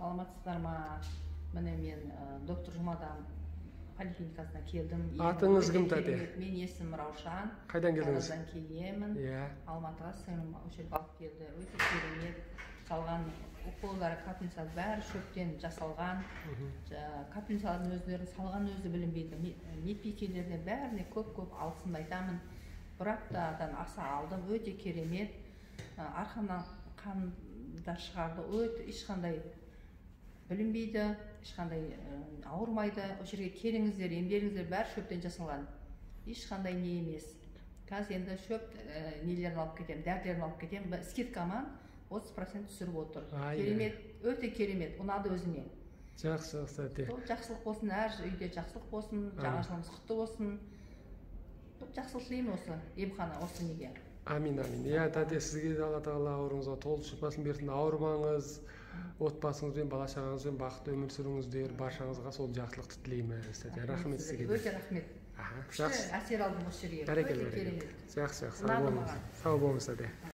Саламатсыздар ма? Міне, мен доктор Жұмадан поликлиникасына келдім. Атыңыз Өте кім, тәте? керемет. Мен есімім Раушан. Қайдан келдіңіз? Тараздан келемін. Алматыға сіңлім осы жерге алып келді. Өте керемет. Салған уколдары, капельница, бәрі шөптен жасалған. Капельницалардың өздерін салған өзі білінбейді. Медбикелеріне, бәріне көп-көп алғысымды айтамын. Бір аптадан аса алдым, өте керемет. Арқамнан қандар шығарды, өте ешқандай білінбейді, ешқандай ауырмайды. Осы жерге келіңіздер, емделіңіздер, бәрі шөптен жасалған. Ешқандай не емес. Қазір енді шөп нелерін алып кетемін, дәрілерін алып кетемін. Скидкамен 30% түсіріп отыр. Керемет, өте керемет, ұнады өзіме. Жақсы, жақсы, тәте. Сол жақсылық болсын, әр үйде жақсылық болсын, жаңа жылымыз құтты болсын. Жақсылық тілеймін осы емхана, осы неге. Амин, амин. Иә, тәте, сізге де Алла Тағала ауруыңызға толық шипасын берсін. Ауырмаңыз, отбасыңызбен, бала шағаңызбен бақытты өмір сүріңіздер. Баршаңызға сол жақсылықты тілейміз, тәте. Рахмет сізге де. Өте рахмет. Аха, Күшті жақсы. әсер алдым осы жерге. Бәрекелді, Өте бәрекелді. керемет. Жақсы, жақсы. Сау Ұнады болыңыз. маған. Сау болыңыз, тәте.